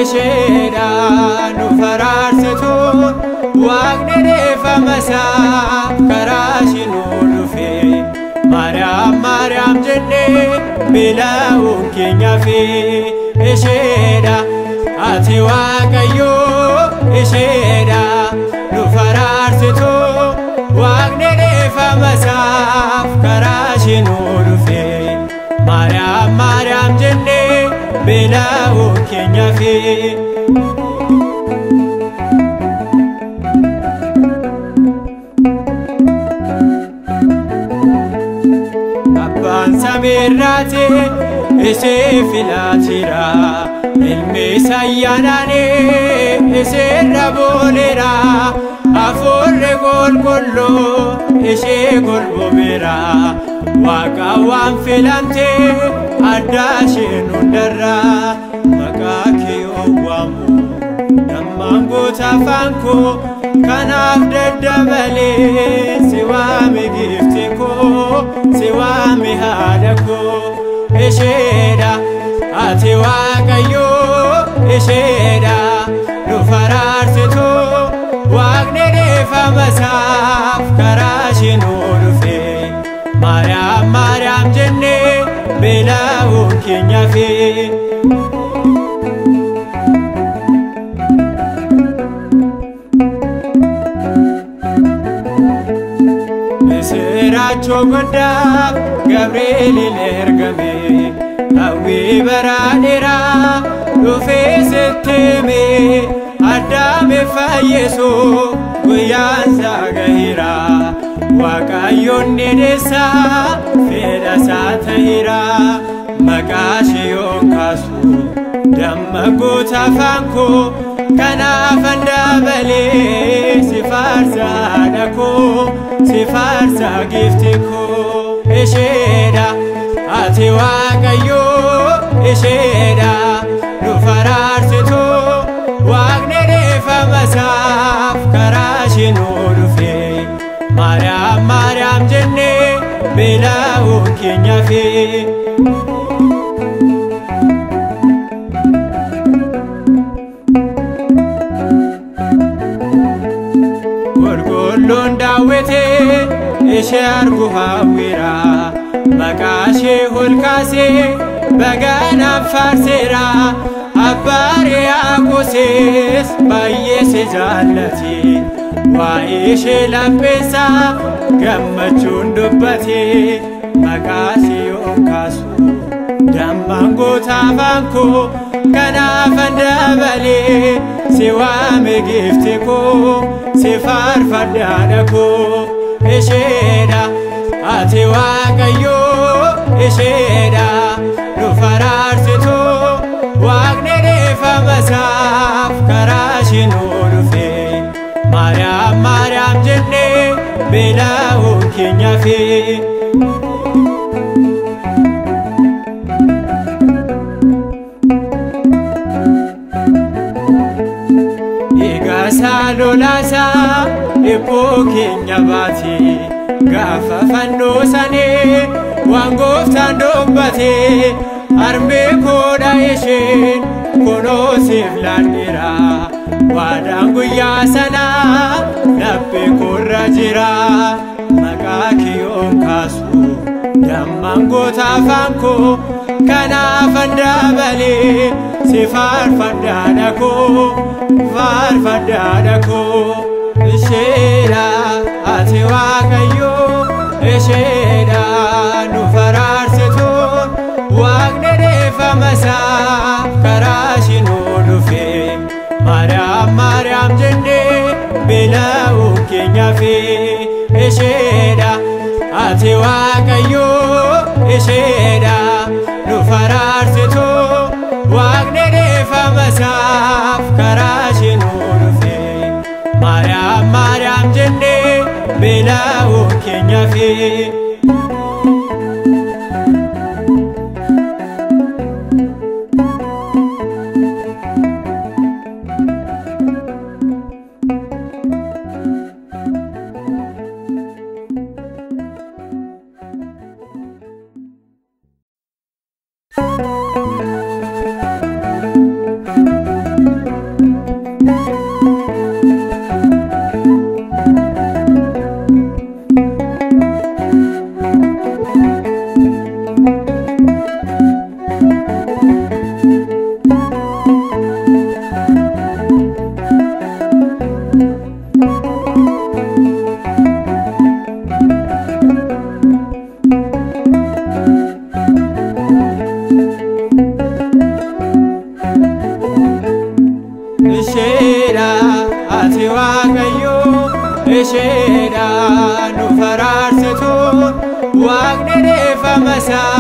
Isheedha nu faraarsitu Waaqni dhiifama isaa karaa ishee nu dhufe Maariyaam Maariyaam jennee beela'uun keenya fi isheedha ati Waaqayyoo isheedha nu faraarsitu Waaqni dhiifama isaaf karaa ishee nu dhufe Maariyaam Maariyaam jennee beela'uun keenya fi. Abbaan samiirraati ishee filaatira ilmi ayyaanaanii isheerra booleera hafuurri qulqulluu ishee golbobeera Waaqa waan filamte adda isheen hundarra maqaa kee owwaamu dammaan goota afaan koo kanaaf daddabalee si waame giifti koo si waame haadha koo isheedha ati Waaqayyoo isheedha nu faraarsitu Waaqni dhiifama isaaf karaa ishee nu dhufe Maariyaam Maariyaam jennee beela'uun keenya fi. Misiraachoo guddaa Gabri'eeliin ergame hawwii bara dheeraa dhufee sitti hime Addaame fayyisu guyyaan isaa gaheera Waaqayyoon ni deessa fedha isaa ta'eera maqaa ishee yoon kaasu damma goota afaan koo kanaafan dabalee si faarsa haadha koo si faarsa giifti koo isheedha ati Waaqayyoo isheedha nu faraarsitu Waaqni dhiifama isaaf karaa ishee nu dhufe Maariyaam Maariyaam jennee beela'uun keenya fi. Qulqulluun daawwitee ishee argu hawwiira maqaa ishee ol kaasee baganaan faarseera Abbaa Riyaaqoosis baay'ee si jaallate waa'ee ishee lapheessaa gammachuun dubbate maqaa ishee yoon kaasu dammaan goota afaan koo kanaafan dabalee si waame giifti koo si faarfadha haadha koo isheedha ati Waaqayyoo isheedha nu faraarsitu Waaqni dhiifama isaaf karaa ishee nu dhufe Maariyaam Maariyaam jennee beela'uun keenya fi. Dhiigasaa lolaasaa dhiphuu keenya baate gaafa fannoo sanii waan gooftaan dubbate harmee koodha isheen kunoo siif laanneera waadaan guyyaa sanaa laphee koorra jira maqaa kee yoon kaasu dammaan goota afaan koo kanaafan dabalee si faarfadha haadha koo faarfadha haadha koo isheedha ati Waaqayyoo isheedha nu faraarsitu Waaqni dhiifama isaaf karaa ishee nu dhufe Maariyaam Maariyaam jennee beela'uun keenya fi isheedha ati Waaqayyoo isheedha nu faraarsitu Waaqni dhiifama isaaf karaa ishee nu dhufe Maariyaam Maariyaam jennee beela'uun keenya fi. Haati Waaqayyoo isheedhaan nu faraarsitu, Waaqni dhiifama isaa.